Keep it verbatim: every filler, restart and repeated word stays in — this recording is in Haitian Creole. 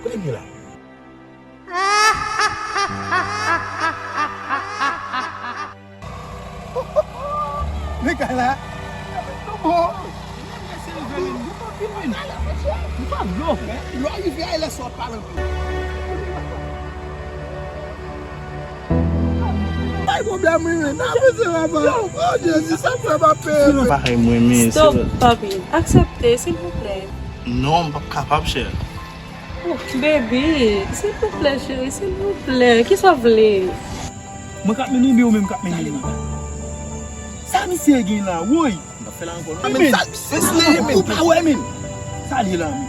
Vini la. Men kay la. Non, bon. Lè rive a, lè sòt pale anpil. Bay pwoblèm wi, men n avanse papa. Oh Jezi, sa m fè m ap peye. Bay mwen men. Stop, papi. Aksepte, silvouplè. Non, m p ap kapab, chè. Oh, baby, silvouplè, cheri, silvouplè. Kisa w vle? Mwen k ap mennen li, ou menm k ap mennen li? Sa misye gen la, woy? M p ap fè la ankò, non. Men sa, misye, men ou pa wè, men. Sa li la, men.